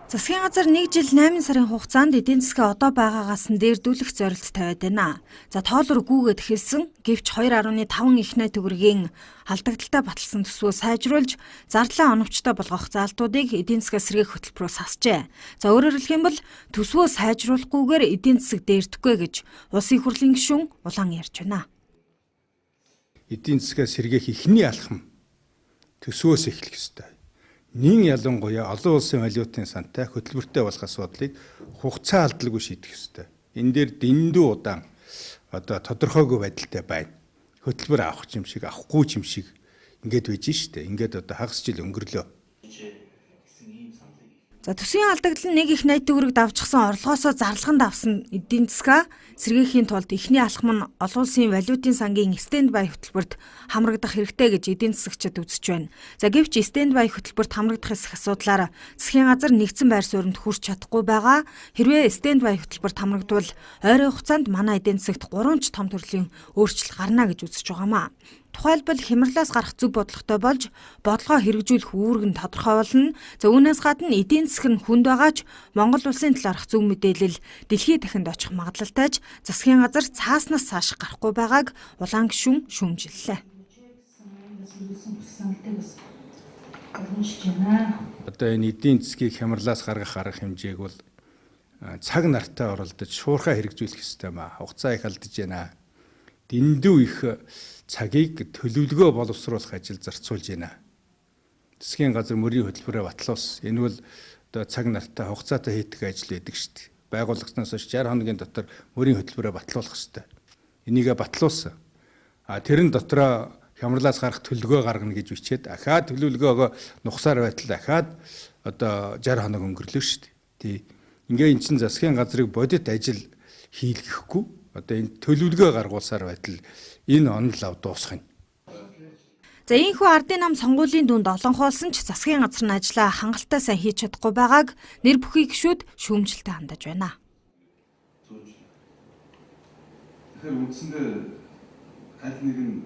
Засгийн газар 1 жил 8 сарын хугацаанд эдийн засгаа одоо байгаагаас нь дээрдүүлэх зорилт тавиад байна. За, тоолор гүгээд эхэлсэн. Гэвч 2.5 их найт төгрөгийн алдагдaltaй баталсан төсвөө сайжруулж, зардлаа оновчтой болгох заалтуудыг эдийн засгаа сэргээх хөтөлбөрөөр сасжээ. За, өөрөөр хэлэх юм бол төсвөө сайжруулахгүйгээр эдийн засаг дээрдэхгүй гэж Улсын их хурлын гишүүн Улаан ярьж байна. Эдийн засгаа сэргээх эхний алхам төсвөөс эхлэх ёстой. Нин ялангуяа олон улсын валютын сантай хөтөлбөртэй болох асуудлыг хугацаа алдалгүй шийдэх ёстой. Энэ дээр дэндүү удаан одоо тодорхойгүй байдалтай байна. Хөтөлбөр авах юм шиг, авахгүй юм шиг ингээд байж штэ. Ингээд одоо хагас жил өнгөрлөө. За, төсвийн алдагдал нь нэг их 80 төгрөг давчихсан орлогоосоо зарлаханд авсан эдийн засгаа сэргээхийн тулд эхний алхам нь олон улсын валютын сангийн stand by хөтөлбөрт хамрагдах хэрэгтэй гэж эдийн засагчид үзэж байна. За, гэвч stand by хөтөлбөрт хамрагдах эсэх асуудлаар засгийн газар нэгдсэн байр суурьнд хүрч чадахгүй байгаа. Хэрвээ stand by хөтөлбөрт хамрагдвал ойрын хугацаанд манай эдийн засагт 3 ч том төрлийн өөрчлөлт гарна гэж үзэж байгаамаа. Тухайлбал, хямралаас гарах зөв бодлоготой болж, бодлогоо хэрэгжүүлэх үүрэг нь тодорхой болно. За, үүнээс гадна эдийн засаг нь хүнд байгаа ч Монгол улсын талаарх зөв мэдээлэл дэлхий дахинд очих магадлалтай ч засгийн газар цааснаас цааш гарахгүй байгааг Улаан гишүүн шүүмжиллээ. Одоо энэ эдийн засгийг хямралаас гаргах арга хэмжээг бол цаг нартай оролдож шуурхай хэрэгжүүлэх ёстой маа. Хугацаа их алдаж байна. Дэндүү их цагийг төлөвлөгөө боловсруулах ажил зарцуулж байна. Засгийн газар мөрийн хөтөлбөрөө батлуулсан. Энэ бол одоо цаг нартай, хугацаатай хийдэг ажил байдаг шүү дээ. Байгуулагчнаас хойш 60 хоногийн дотор мөрийн хөтөлбөрөө батлуулах ёстой. Энийгээ батлуулсан. А тэрэн дотроо хямралаас гарах төлөвлөгөө гаргана гэж бичээд, ахаад төлөвлөгөөгөө нухсаар байтал ахаад одоо 60 хоног өнгөрлөө шүү дээ. Тий. Ингээ эн чинь засгийн газрыг бодит ажил хийлгэхгүй, одоо энэ төлөвлөгөө гаргуулсаар байтал энэ онол ав дуусах юм. За, ийнхүү ардын нам сонгуулийн дүнд олонхоолсон ч засгийн газар нь ажлаа хангалттай сайн хийж чадахгүй байгааг нэр бүхий гишүүд шүүмжлэлтэй хандаж байна. Тэгэхээр үндсэндээ аль нэг нь